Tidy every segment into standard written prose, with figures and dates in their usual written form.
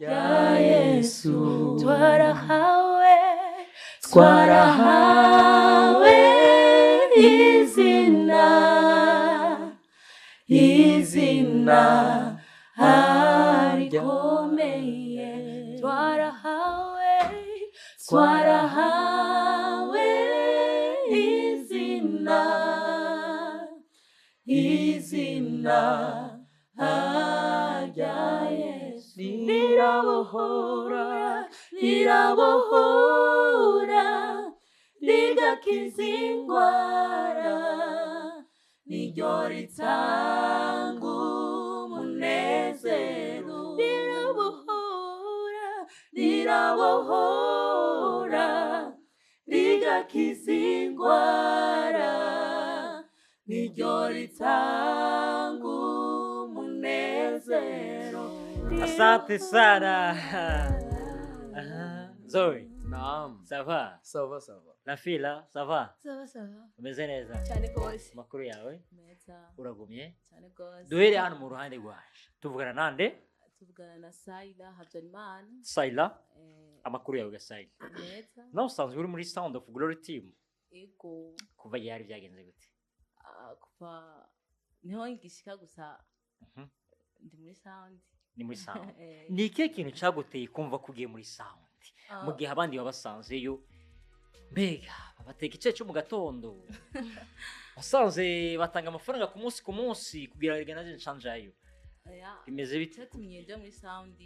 Rya Yesu. Twarahawe, twarahawe izina, izina rikomeye. Twarahawe, twarahawe izina, izina rya Yesu. Rirabohora, rirabohora, rigakiza ingwara, niryo ritanga umunezero. Rirabohora, rirabohora, rigakiza ingwara, niryo ritanga umunezero. Asante sana. Aha. Zoe, Naam. Ça va? Ça va, ça va. La fille là, ça va? Ça va, ça va. Umeze neza? Cyane rwose. Amakuru yawe? Meza. Uragumye? Cyane rwose. Duhere hano mu ruhande rwaje. Tuvugana nande? Tuvugana na Saila Habyarimana. Saila, amakuru yawe ga Saila? Meza. Nawe usanzwe uri muri Sound of Glory Team. Ego. Kuva ryari, byagenze gute? Ah, kuva niho ngishika gusa. Ndi muri Sound. Ni muri Sound. Eh. Ni ikihe kintu cyaguteye kumva ko ugiye muri Sound? Ah. Mu gihe abandi babasanzeyo, mbega babateka icyayi cyo mu gatondo, wasanze batanga amafaranga ku munsi ku munsi kugira ngo nanjye nshanjayo. Oya. Bimeze bite? Icyatumye njya muri Sound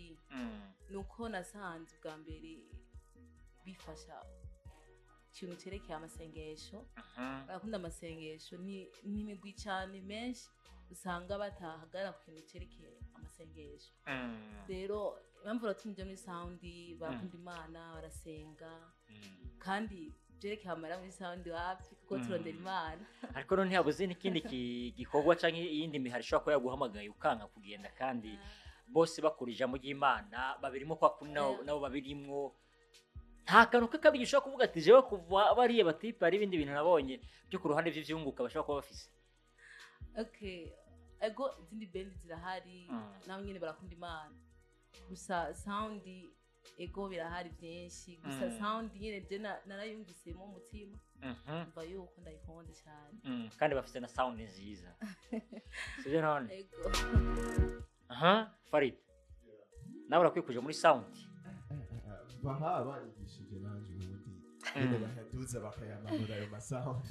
ni uko nasanze ubwa mbere bifasha ikintu cyerekeye amasengesho. Barakunda amasengesho, ni n'imigwi cyane menshi usanga batahagara ku kintu cyerekeye amasengesho. Rero impamvu uratumye njya muri Sound, barakunda Imana, barasenga, kandi byerekeye amara muri Sound wapi, kuko turondera Imana. Ariko none ntihabuze n'ikindi gikorwa cyangwa iyindi mihari ishobora kuba yaguhamagaye ukanga kugenda, kandi bose bakora ijambo ry'Imana babirimo, kwa kundi nabo nabo babirimwo. Nta kantu k'akabiri ushobora kuvuga ati jewe kuva bariya batipe hari ibindi bintu nabonye byo ku ruhande by'ivyunguka bashobora kuba bafise? Okay, ego, izindi bendi zirahari, nabo nyine barakunda Imana, gusa Sound, ego, birahari byinshi, gusa Sound nyine je narayumvisemo umutima, mva yuko ndayikunze cyane. Kandi bafite na sound nziza, sibyo none? Ego. Aha, Farid, nawe urakwiye kuja muri Sound. Baha banyigishije nanjye ubundi nyine bakaduza bakayamanura ayo ma sound.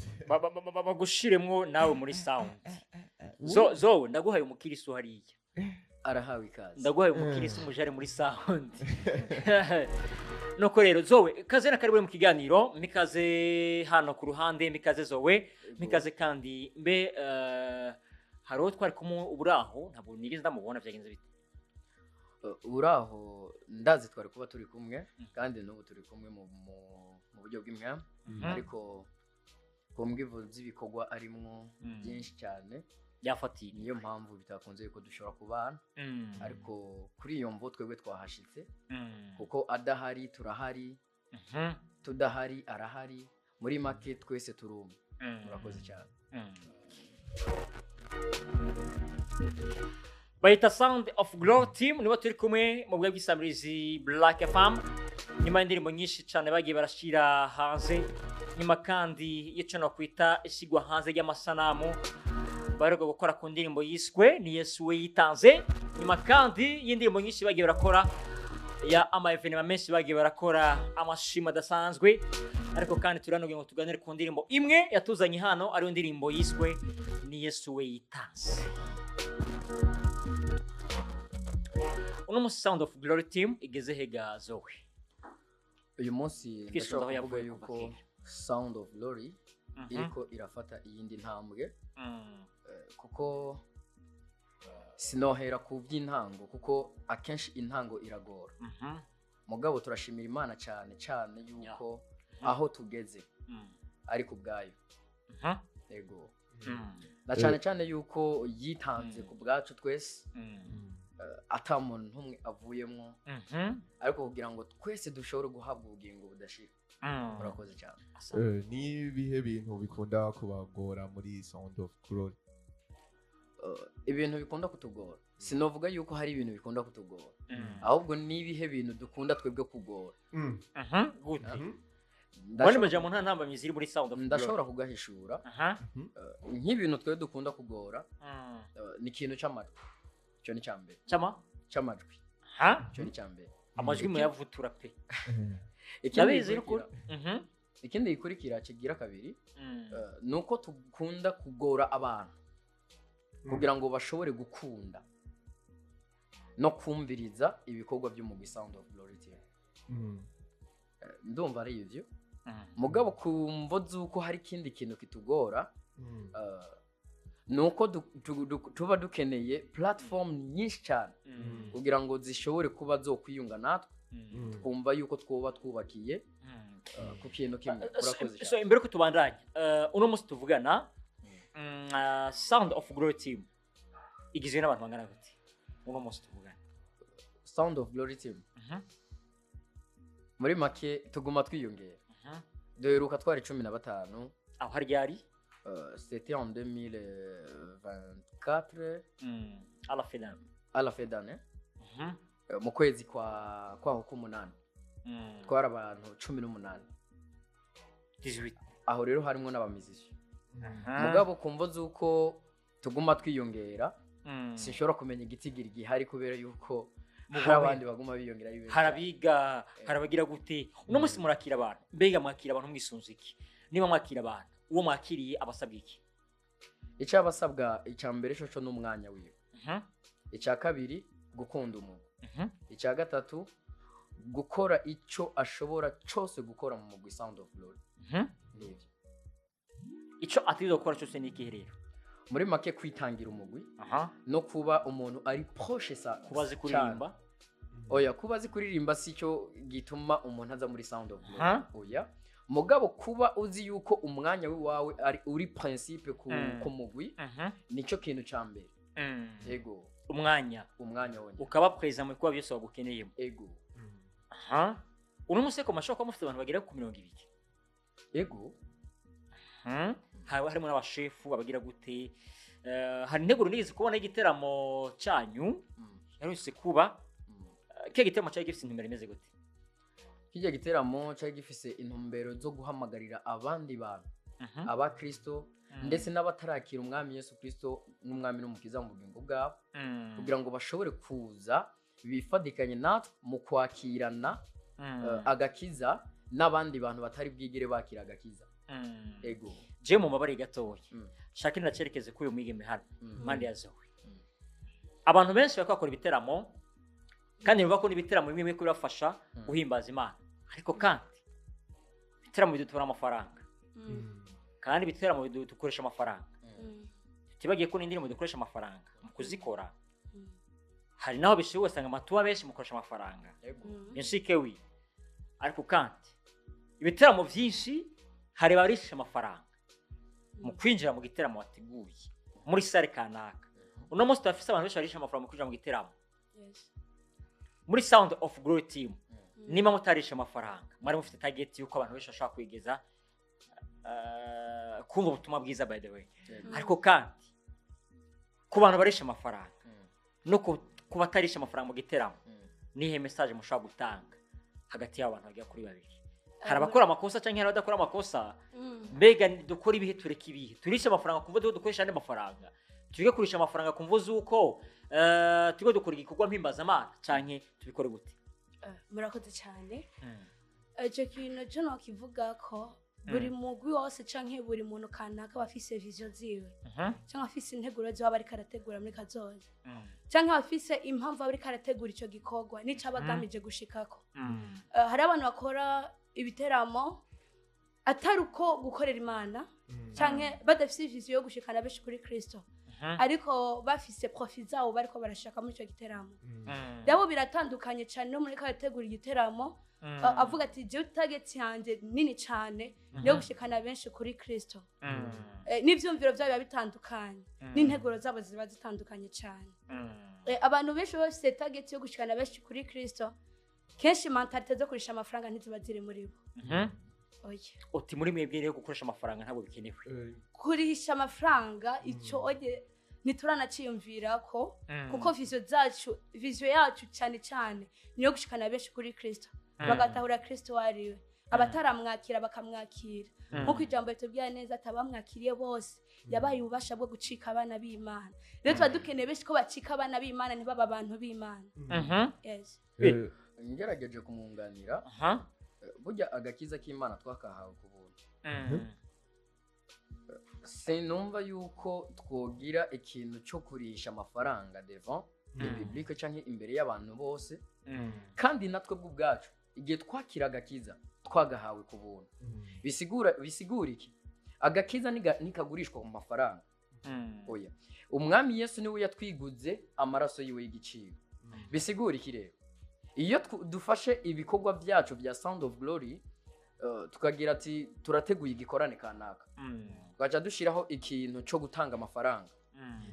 Bagushiremwo nawe muri Sound. Zo ndaguhaye umukirisu hariya. Arahawe ikaze. Ndaguhaye umukirisu umujare muri Sound. Nuko rero Zowe, kaze na karibu mu kiganiro. Mikaze hano ku ruhande, mikaze Zowe, mikaze. Kandi mbe hari uwo twari kumwe uburaho, ntabwo nigeze ndamubona, byagenze bite? Uraho ndazi twari kuba turi kumwe, kandi n'ubu turi kumwe mu buryo bw'imwe, ariko ku mbwivu z'ibikorwa arimwo byinshi cyane, Yafatiye. niyo mpamvu bitakunze yuko dushobora kubana. Ariko kuri iyo mvo twebwe twahashitse, kuko adahari turahari, tudahari arahari. Muri make twese turi umwe. Murakoze cyane. Bayita Sound of Glory Team, nibo turi kumwe mu bwa bw'isamirizi Black FM. Nyuma y'indirimbo nyinshi cyane bagiye barashyira hanze, nyuma kandi y'icyo nakwita ishyirwa hanze ry'amasanamu baheruka gukora ku ndirimbo yiswe "Ni Yesu we yitanze", nyuma kandi y'indirimbo nyinshi bagiye barakora, ya ama événements menshi bagiye barakora, amashimo adasanzwe, ariko kandi turanubwiye ngo tuganire ku ndirimbo imwe yatuzanye hano, ariyo ndirimbo yiswe "Ni Yesu we yitanze". Uno munsi Sound of Glory Team igeze hega, Zoe? Uyu munsi Twisunze aho ndashobora kuvuga yavuye kuva yuko kera. Sound of Glory iriko irafata iyindi ntambwe, kuko sinohera ku by'intango, kuko akenshi intango iragora. Mugabo turashimira Imana cyane cyane yuko aho tugeze ari ku bwayo. Yego, na cyane cyane yuko yitanze ku bwacu twese, ata muntu n'umwe avuyemwo, ariko kugira ngo twese dushobore guhabwa ubugingo budashira. Murakoze cyane. Ni ibihe bintu bikunda kubagora muri Sound of Glory? Ibintu bikunda kutugora Sinovuga yuko hari ibintu bikunda kutugora, ahubwo n'ibihe bintu dukunda twebwe kugora. Gute? Ndasho- Wani majambo nta ntambamyi ziri muri Sound of Glory. Ndashobora kugahishura. Nk'ibintu twe dukunda kugora, ni ikintu c'amajwi, icyo ni icya mbere. Chama? C'amajwi. Ha? Icyo ni icya mbere. Amajwi muyavutura pe. Ikindi Ndabizi n'ukuri. Ikindi gikurikira kigira kabiri, ni uko dukunda kugora abantu kugira ngo bashobore gukunda no kumviriza ibikorwa by'umugwi Sound of Glory Team. Ndumva ari ivyo. Mugabo ku mvo z'uko hari ikindi kintu kitugora, ni uko tuba dukeneye platform nyinshi cyane kugira ngo zishobore kuba zokwiyunga natwe, twumva yuko twoba twubakiye ku kintu kimwe. Urakoze So cyane. imbere ko tubandanya, uno munsi tuvugana, Sound of Glory Team igizwe n'abantu bangana gute uno munsi tuvugana? Sound of Glory Team, muri make tuguma twiyongera. Duheruka twari 15. Aho hari ryari? C'était en 2024. À la fin d'année. À la fin d'année. Mu kwezi kwa kwaho k'umunani, twari abantu 18. 18. Aho rero harimo n'abamiziki. Mugabo ku mvo z'uko tuguma twiyongera, sinshobora kumenya igitigiri gihari kubera yuko hari abandi baguma biyongera ari benshi. Hari abiga, hari abagira gute. Uno munsi murakira abantu, mbega mwakira abantu mwisunze iki? Niba mwakira abantu, uwo mwakiriye abasabwa iki? Icyo abasabwa, icya mbere coco n'umwanya wiwe. Icya kabiri, gukunda umuntu. Icya gatatu, gukora icyo ashobora cyose gukora mu mugwi Sound of Glory. Nibyo. Icyo ategerezwa gukora cyose ni ikihe rero? Muri make, kwitangira umugwi no kuba umuntu ari proche sa Kuba azi kuririmba? Oya, kuba azi kuririmba si cyo gituma umuntu aza muri Sound of Glory. Oya, mugabo kuba uzi yuko umwanya wawe ari uri principe ku mugwi, nicyo kintu ca mbere. Ego. Umwanya. Umwanya wonyine. Ukaba présent mu bikorwa byose bagukeneyemo. Ego. Aha, uno munsi ko mashobora kuba mufite abantu bagera ku 20? Ego. Haba harimo n'abashefu abagira gute? Hari integuro nigeze kubona y'igiteramo cyanyu yaherutse kuba. Kiya giteramo cyari gifite intumbero imeze gute? Kijya giteramo cyari gifise intumbero zo guhamagarira abandi bantu, abakristo ndetse n'abatarakira umwami Yesu Kristo nk'umwami n'umukiza mu bugingo bwabo, kugira ngo bashobore kuza bifadikanye natwe mu kwakirana agakiza n'abandi bantu batari bwigere bakira agakiza. Ego. Je mu mabare gatoya, shaka nacerekeze kuri uyu mwigeme hano impande ya Zoe. Abantu benshi bariko bakora ibiteramo, kandi bumva ko n'ibiteramo bimwe bimwe birafasha guhimbaza Imana, ariko kandi ibiteramo bidutura amafaranga, kandi ibiteramo dukoresha amafaranga. Tutibagiye ko n'indirimbo dukoresha amafaranga mu kuzikora. Hari naho bishoboye ugasanga amatuba benshi mukoresha amafaranga. Benshi kewi, ariko kandi ibiteramo byinshi hari abarisha amafaranga mu kwinjira mu giteramo wateguye muri salle kanaka. Uno munsi turafise abantu benshi barisha amafaranga mu kwinjira mu giteramo. Muri Sound of Glory Team, niba mutarisha amafaranga, mwari mufite target yuko abantu benshi bashobora kwigeza kumva ubutumwa bwiza, by the way. Ariko kandi ku bantu barisha amafaranga no ku batarisha amafaranga mu giteramo, nihe message mushobora gutanga hagati y'abo bantu bagera kuri babiri? Hari abakora amakosa cyangwa hari abadakora amakosa? Mbega dukora ibihe, tureka ibihe? Turishe amafaranga ku mvo dukoresha andi mafaranga, tujye kurisha amafaranga ku mvo z'uko turiko dukora igikorwa mpimbazamana, canke tubikore gute? Murakoze cyane. Icyo kintu cyo nokivuga ko buri mugwi wose canke buri muntu kanaka aba afise vision ziwe, canke afise integuro ziwe aba ariko arategura muri kazoza, canke aba afise impamvu aba ariko arategura ico gikorwa n'ico aba agamije gushikako. Hari abantu bakora ibiteramo atari uko gukorera Imana, canke badafise vision yo gushikana benshi kuri Kristo, ariko bafise profit zabo bariko barashaka muri ico giteramo. Rero biratandukanye cyane no muri karategura igiteramo avuga ati: "Jewe target yanjye nini cyane niyo gushikana benshi kuri Kristo." N'ivyumviro byabo biba bitandukanye, n'integuro zabo ziba zitandukanye cyane. Abantu benshi bafise target yo gushikana benshi kuri Kristo, kenshi mentalité zo kurisha amafaranga ntiziba ziri muri bo. Oya. Uti muri mwebwe rero gukoresha amafaranga ntabwo bikenewe? Kurihisha amafaranga, ico oye Ntituranaciyumvira ko, kuko vision zacu, vision yacu cyane cyane niyo gushikana benshi kuri Kristo, bagatahura Kristo uwo ari we, abataramwakira bakamwakira, nk'uko ijambo ritubwira neza ati abamwakiriye bose yabaye ububasha bwo gucika abana b'Imana. Rero tuba dukeneye benshi ko bacika abana b'Imana, ntibaba abantu b'Imana. Yes. Ngerageje kumwunganira. Burya agakiza k'Imana twakahawe ku buntu. Sinumva yuko twogira ikintu cyo kurisha amafaranga devant le public canke imbere y'abantu bose, kandi natwe bw'ubwacu igihe twakira agakiza twagahawe ku buntu. Bisigura iki? Agakiza ntikagurishwa mu mafaranga. Oya, Umwami Yesu niwe yatwiguze amaraso yiwe y'igiciro. Bisigura iki rero? Iyo dufashe ibikorwa byacu bya Sound of Glory, tukagira ati turateguye igikorane kanaka, tugaca dushyiraho ikintu cyo gutanga amafaranga,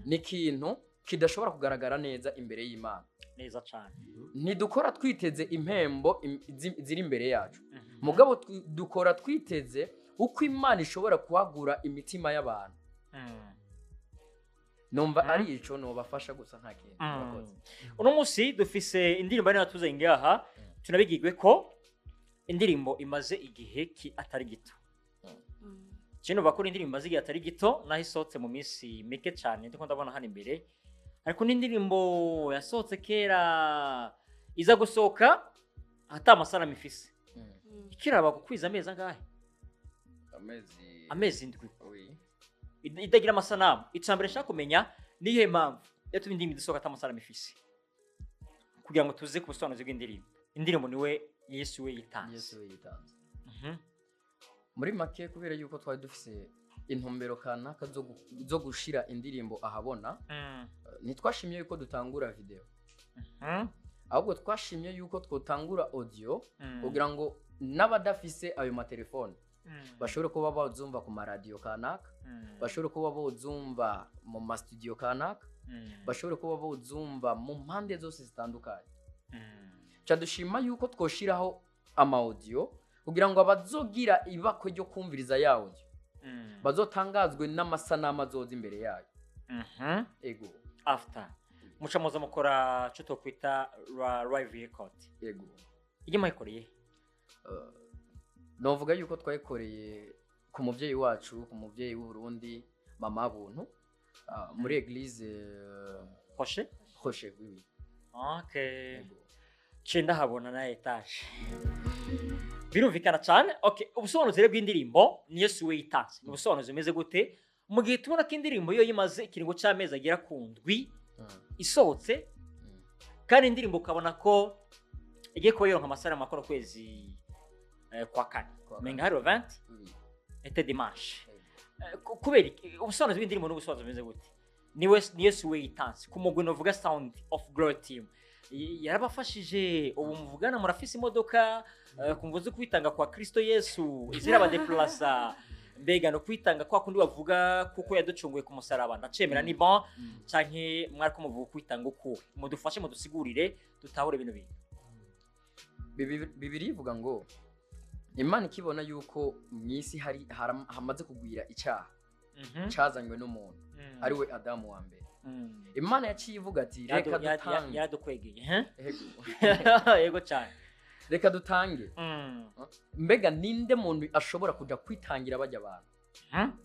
ni ikintu kidashobora kugaragara neza imbere y'Imana. Neza cyane. Ntidukora twiteze impembo ziri imbere yacu, mugabo dukora twiteze uko Imana ishobora kuhagura imitima y'abantu. Numva ari ico nobafasha gusa, nta kintu. Murakoze. Uno munsi dufise indirimbo ari natuzanye ngaha, tunabigirwe ko indirimbo imaze igihe ki atari gito. Kino bakora indirimbo imaze igihe atari gito, naho isohotse mu minsi mike cyane ndiko ndabona hano imbere, ariko n'indirimbo yasohotse kera iza gusohoka ata amasanamu ifise. Ikiraba gukwiza amezi angahe? Amezi Amezi 7. Oui. Itagira amasanamu. Icya mbere nshaka kumenya, niyihe mpamvu yatumye indirimbo idasohoka ata amasanamu ifise, kugira ngo tuze ku busobanuzi bw'indirimbo? Indirimbo niwe Yesu we yitanze. Yesu we yitanze. Muri make, kubera yuko twari dufise intumbero kanaka zo gushira indirimbo ahabona, ntitwashimye yuko dutangura video, ahubwo twashimye yuko twotangura audio, kugira ngo n'abadafise ayo matelefone bashobore kuba bazumva ku maradiyo kanaka, bashobore kuba bozumva mu mastudio kanaka, bashobore kuba bozumva mu mpande zose zitandukanye. Ca dushima yuko twoshiraho ama audio kugira ngo abazogira ibakwe ryo kumviriza ya audio bazotangazwe n'amasanamu azoza imbere yayo. Ego. After muca muza mukora cyo twokwita live record. Ego. Iyo mwayikoreye? Novuga yuko twayikoreye ku muvyeyi wacu, ku muvyeyi w'u Burundi, Mama Buntu, muri église Rocher. Rocher, oui. Okay. Ego. Ce ndahabona na étage, birumvikana cyane. Okay, ubusobanuzi rero bw'indirimbo ni Yesu we yitanze, ni ubusobanuzi bumeze gute, mu gihe tubona ko indirimbo yo yimaze ikiringo cy'amezi agera ku 7 isohotse, kandi indirimbo ukabona ko igiye kuba yoronka amasara makuru kwezi kwa kane? Kwa kane. Menga hari 20 Oui. était dimanche. Ego. Kubera iki? Ubusobanuzi bw'indirimbo ni ubusobanuzi bumeze gute, niwe ni Yesu we yitanze ku mugwi novuga Sound of Glory Team? Yarabafashije ubu muvugana murafise imodoka, ku mvuze kwitanga kwa Kristo Yesu izira abadeplasa, mbega no kwitanga kwa kundi bavuga kuko yaducunguye ku musaraba, ndacemera ni bon, canke mwariko muvuga kwitanga ukuwe? Mudufashe mudusigurire dutahure bino bintu. Bibiri ivuga ngo Imana ikibona yuko mu isi hari hamaze kugwira icyaha cazanywe n'umuntu, ari we Adamu wa mbere, Imana yaciye ivuga ati reka dutange. Yaradukwegeye, hein? Ego. Yego cyane. Reka dutange. Mbega ninde muntu ashobora kuja kwitangira bajya abantu?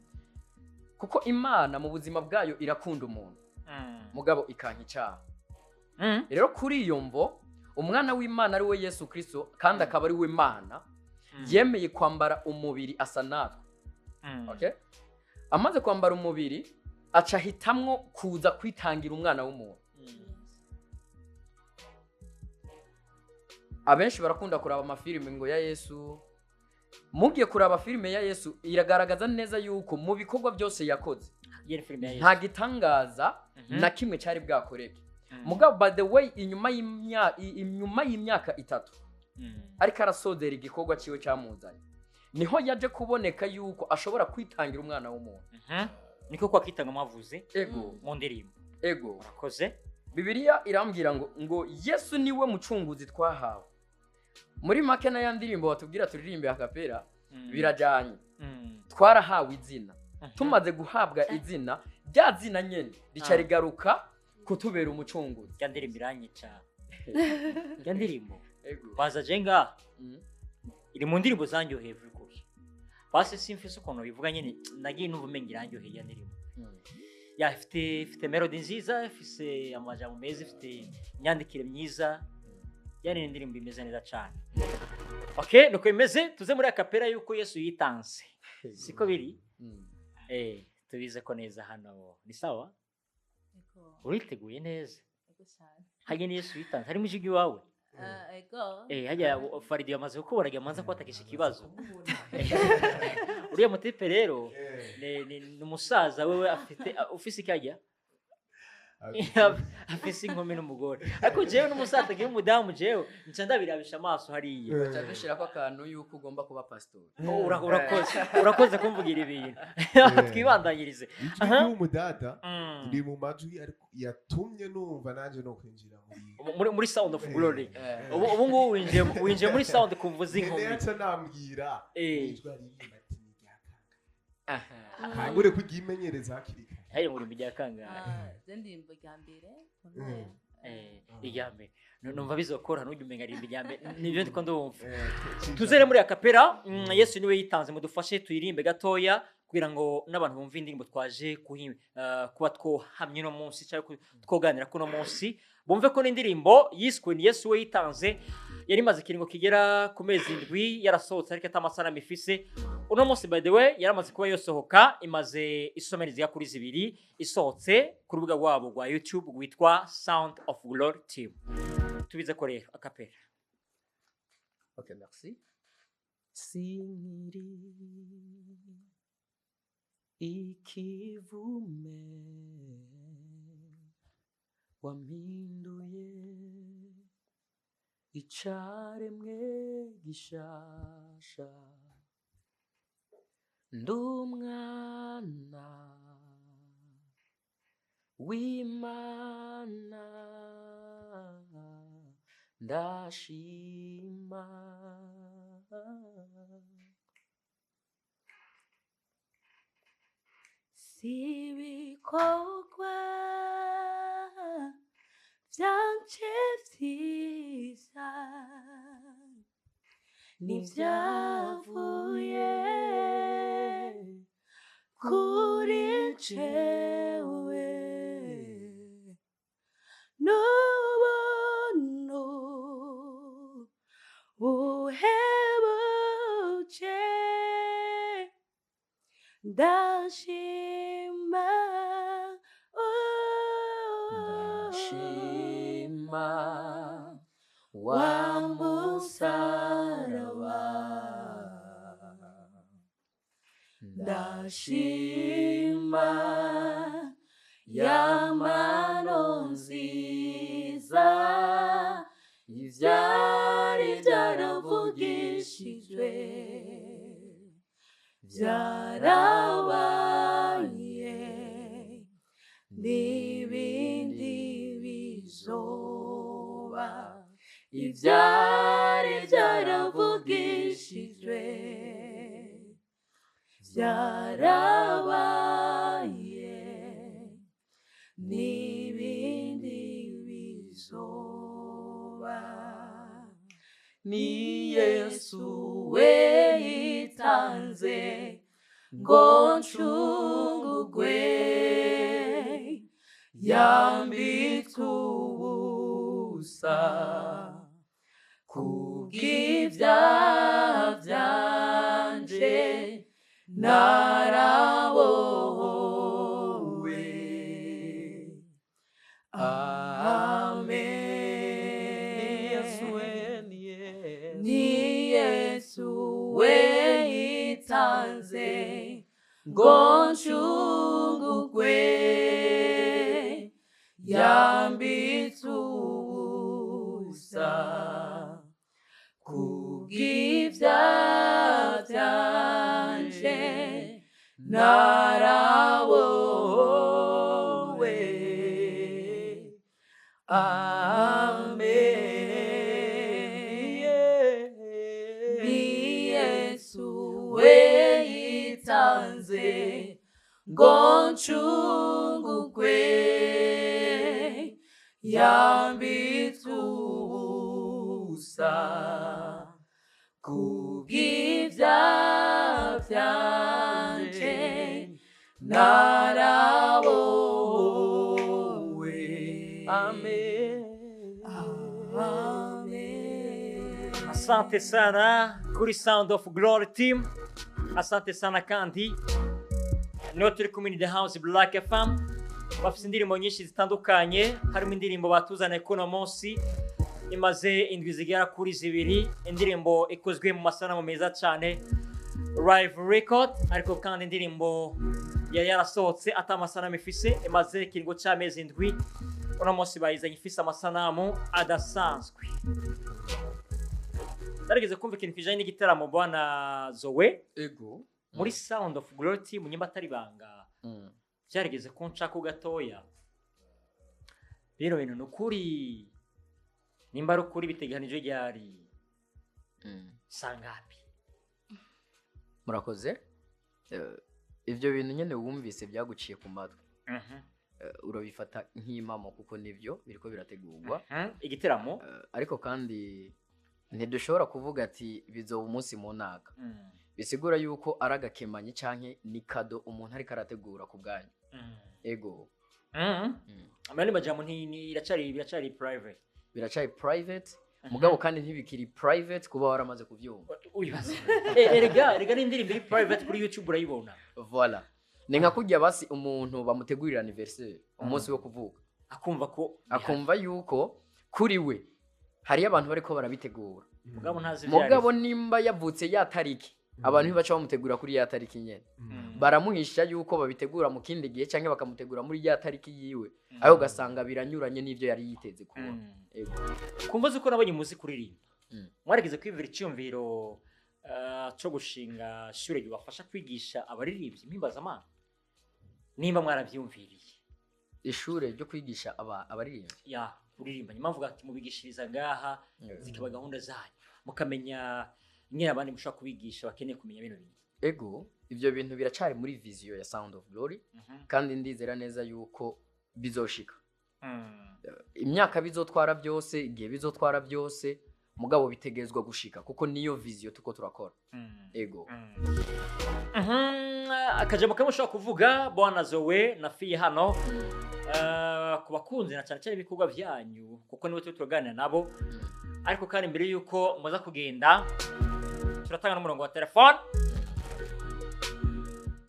Kuko Imana mu buzima bwayo irakunda umuntu, mugabo ikanka icyaha. Rero kuri iyo mvo, umwana w'Imana ari we Yesu Kristo, kandi akaba ari we Mana, yemeye kwambara umubiri asa natwe. Okay? Amaze kwambara umubiri, aca ahitamwo kuza kwitangira umwana w'umuntu. Abenshi barakunda kuraba amafilime ngo ya Yesu. Mugiye kuraba filime ya Yesu, iragaragaza neza yuko mu bikorwa byose yakoze Iyo ni filime ya Yesu. nta gitangaza na kimwe cyari bwakoreke. Mugabo by the way, inyuma y'imyaka 3 ariko arasozera igikorwa ciwe cyamuzanye, niho yaje kuboneka yuko ashobora kwitangira umwana w'umuntu. Niko kwa kitanga mwavuze Ego. mu ndirimbo. Ego. Murakoze. Bibiliya irambwira ngo Yesu niwe mucunguzi twahawe. Muri make, na ya ndirimbo batubwira turirimbe akapera, birajyanye. Twarahawe izina. Tumaze guhabwa izina Rya zina nyene rica rigaruka kutubera umucunguzi. Rya ndirimbo iranyica, rya ndirimbo Ego. Baza jenga iri mu ndirimbo zanjyoheye vy'ukuri. Basi simfise ukuntu bivuga nyene, nagiye numva umenga irandyoheye ya ndirimbo. Ya, ifite melody nziza, ifise amajambo meza, ifite imyandikire myiza, yani ni indirimbo imeze neza cyane. Okay, nuko imeze. Tuze muri a cappella yuko Yesu yitanze, siko biri? Tubize ko neza hano ni sawa. Ego. Uriteguye neza? Ego cyane. Hajya ni Yesu yitanze harimo ijwi iwawe? Ego. Hajya Faridi yamaze kukubona, amanza kwatakisha ikibazo. Uriya mutipe rero ni umusaza wewe, afite ufise ikajya afise inkumi n'umugore, ariko jewe n'umusaza atagira umudamu, jewe nca ndabirabisha amaso hariya. Baca dushirako akantu yuko ugomba kuba pasitori. Oh, urakoze, urakoze kumvugira ibintu. Twibandanyirize. Ijwi ry'umudada riri mu majwi ariko yatumye numva nanjye no kwinjira muri Muri Sound of Glory. Eh. Ubu ngubu winjiye muri sound kumva Nene z'inkumi. yaca nambwira ijwi aririmba ati ni irya kangahe, kangure kuryimenyereza hakiri kare. Hariya muri rya kangahe? Ah, je ndirimbo rya mbere. Irya mbere. Numva bizokora ntujye umenga ari irya mbere, nibyo ndiko ndumva. Twica. Tuzere muri a cappella. Yesu niwe yitanze, mudufashe tuyirimbe gatoya kugira ngo n'abantu bumve indirimbo twaje kuba twohamye uno munsi cyangwa twoganira kuno munsi, bumve ko n'indirimbo yiswe ni Yesu we yitanze yari imaze ikiringo kigera ku mezi 7 yarasohotse, ariko atamasanamu ifise. Uno munsi, by the way, yaramaze kuba yosohoka, imaze isomero zigera kuri 2 isohotse ku rubuga rwabo rwa YouTube rwitwa Sound of Glory Team. Tubize ko rero a cappella. Ok, merci. Sinkiri ikivume, wampinduye icaremwe gishasha, ndumwana w'Imana, ndashima. Si ibikorwa vyanje vyiza, nivyavuye kuri jewe, n'ubuntu buhebuje, ndashima, oh. Ndashima wa musaraba, ndashima yamano nziza, ivyari byaravugishijwe byarabaye, n'ibindi bizoba, ivyari byaravugishijwe byarabaye, n'ibindi bizoba. Ni Yesu we yitanze ngo ncungugwe, yambitswe ubusa kubw'ibyaha byanje, narabohowe. Amen. Ni Yesu we yitanze ngo ncungugwe, yambitswe ubusa kubw'ibyaha byanje, narabohowe. Amen. Ni Yesu we yitanze ngo ncungugwe. Yambitswe ubusa kubw'ibyaha byanje, narabowe. Amen. Amen. Asante sana kuri Sound of Glory Team, asante sana. Kandi niho turi kumwe ni The House Black FM. Bafite indirimbo nyinshi zitandukanye, harimo indirimbo batuzaniye kuno munsi imaze indwi zigera kuri 2, indirimbo ikozwe mu masanamu meza cyane, live record, ariko kandi indirimbo yari yarasohotse ata amasanamu ifise, imaze ikiringo cy'amezi 7. Uno munsi bayizanye ifise amasanamu adasanzwe. Narigeze kumva ikintu kijanye n'igitaramo, bwana Zoe, Ego. muri Sound of Glory Team, nyimba atari banga, byarigeze kuncako gatoya. Bino bintu ni ukuri? Nimba ari ukuri, biteganijwe ryari, sangapi? Murakoze. Ivyo bintu nyene wumvise byaguciye ku matwi, urabifata nk'impamo kuko nivyo biriko birategurwa. Igiteramo. Ariko kandi ntidushobora kuvuga ati bizoba umunsi mu ntaka. Bisigura yuko ari agakemanyi canke ni cadeau umuntu ariko arategura ku bwanyu. Ego. Amani majambo nti biracari private. Biracari private, mugabo kandi ntibikiri private kuba waramaze kuvyumva. Uyibaza. Erega n'indirimbo iri private kuri YouTube urayibona. Voilà, ni nka kurya basi umuntu bamutegurira anniversaire, umunsi wo kuvuka, akumva ko akumva yuko kuri we hariyo abantu bariko barabitegura. Mugabo ntazi ibyo Mugabo ari. nimba yavutse ya tariki, abantu ntibaca bamutegura kuri ya tariki nyene, baramuhisha yuko babitegura mu kindi gihe cyangwa bakamutegura muri ya tariki yiwe, aho ugasanga biranyuranye n'ivyo yari yiteze kubona. Ego. Kumva uzi ko nabonye muzi kuririmba, mwarigeze kwiyumvira icyumviro cyo gushinga ishure ribafasha kwigisha abaririmbyi mpimbazamana, nimba mwarabyumviriye? Ishure ryo kwigisha abaririmbyi? Ya, kuririmba. Nyuma mvuga ati mubigishiriza ngaha, zikaba gahunda zanyu, mukamenya nyine abandi mushobora kubigisha bakeneye kumenya bino bintu. Ego, ivyo bintu biracari muri vision ya Sound of Glory, kandi ndizera neza yuko bizoshika. Imyaka bizotwara byose, igihe bizotwara byose, mugabo bitegezwa gushika kuko niyo vision tuko turakora. Ego. Akajambo kamwe ushobora kuvuga, bwana Zoe na Fiye hano, ku bakunzi na cyane cyane ibikorwa byanyu, kuko nibo turi turaganira nabo. Ariko kandi mbere yuko muza kugenda, turatanga n'umurongo wa telefone.